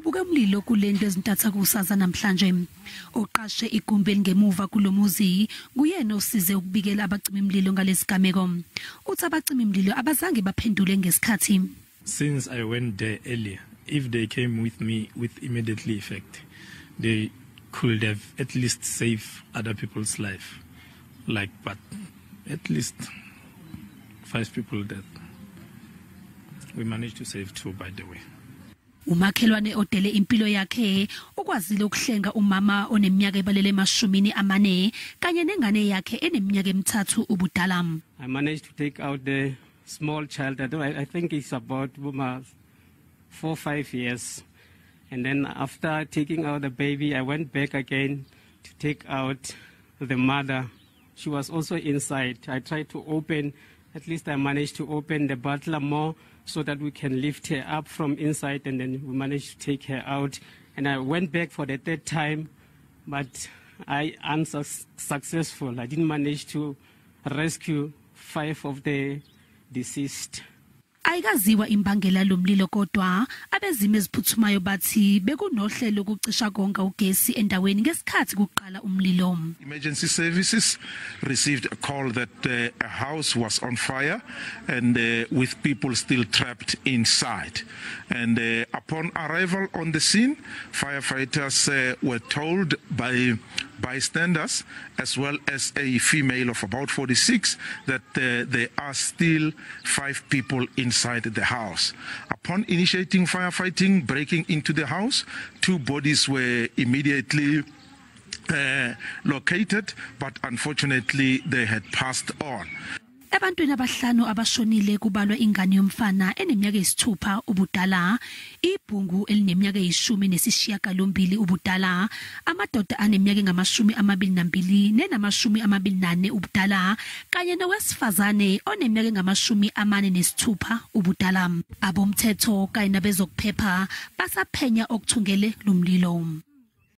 Kuqubuke umlilo kulendlu ezintatha kusaza namhlanje. Oqashe igumbi elingemuva kulomuzi kuyena osize ukubikela abacima imlilo ngalesigameko. Uthi abacima imlilo abazange baphendule ngesikhathi. Since I went there earlier, if they came with me with immediately effect, they could have at least saved other people's life. Like, but at least 5 people dead. We managed to save 2, by the way. Umakhelwane odele impilo yakhe ukwazile ukuhlenga umama oneminyaka ebalele 40 kanye nengane yakhe eneminyaka 3 ubudala. I managed to take out the small child. I think it's about 4 or 5 years. And then after taking out the baby, I went back again to take out the mother. She was also inside. I tried to open, at least I managed to open the butler more so that we can lift her up from inside, and then we managed to take her out. And I went back for the 3rd time, but I unsuccessful. I didn't manage to rescue 5 of the deceased. Ayikaziwa imbangela lomlilo, kodwa abezimo eziphuthumayo bathi bekunohlelo lokucisha konke ugesi endaweni ngesikhathi kuqala umlilo. Emergency services received a call that a house was on fire and with people still trapped inside. And upon arrival on the scene, firefighters were told by bystanders as well as a female of about 46 that there are still 5 people inside the house. Upon initiating firefighting, breaking into the house, 2 bodies were immediately located, but unfortunately they had passed on. Ebantwini abahlanu abashonile kubalwa ingane yomfana eneminyaka 6 ubudala, ibhungu elineminyaka 18 ubudala, amadoda aneminyaka 22 ne-24 ubudala, kanye nowesifazane oneminyaka 46 ubudala. Abomthetho kanye nabezokuphepha basaphenya okuthungele lomlilo.